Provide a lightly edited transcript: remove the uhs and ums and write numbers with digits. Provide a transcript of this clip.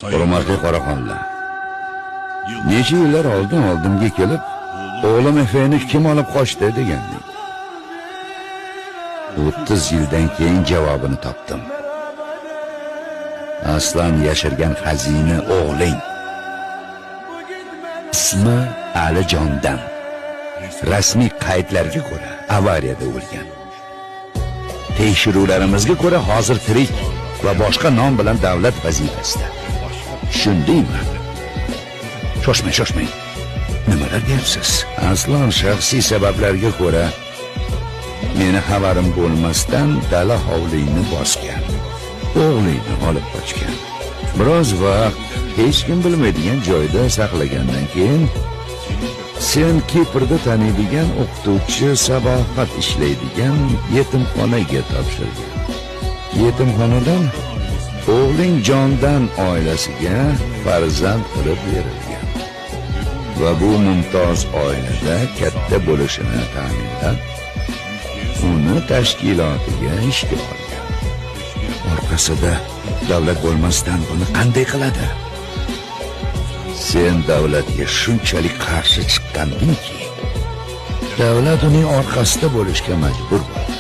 Hurmatli Qoraxonlar. Necha yillar oldin oldimga kelib, o'g'lim Efeni kim olib qochdi deganding. 30 yildan keyin javobini topdim. Aslan yashirgan xazina o'g'ling. Ismi Alijondan. Rasmiy qaydlarga ko'ra avariyada o'lgan. Tekshiruvlarimizga ko'ra hozir tirik va boshqa nom bilan davlat vazifasida. Tushundingmi? Shoshmang, shoshmang. Nimalar deyapsiz? Aslan shaxsiy sabablarga ko'ra meni xabarim bo'lmasdan dala hovlingni bosgan. O'g'lingni olib qochgan. Biroz vaqt hech kim bilmaydigan joyda saqlagandan keyin sen Kiprda taniydigan o'qituvchi Sabohat ishlaydigan yetimxonaga topshirgan. Yetimxonadan o'g'ling Jondan oilasiga farzand qilib berilgan. Va bu mumtoz oilada katta bo'lishini ta'minlab, uni tashkilotiga ishga olgan. Orqasida davlat bo'lmasdan buni qanday qiladi? Sen davlatga shunchalik qarshi chiqqandingki, davlat uning orqasida bo'lishga majbur bo'ldi.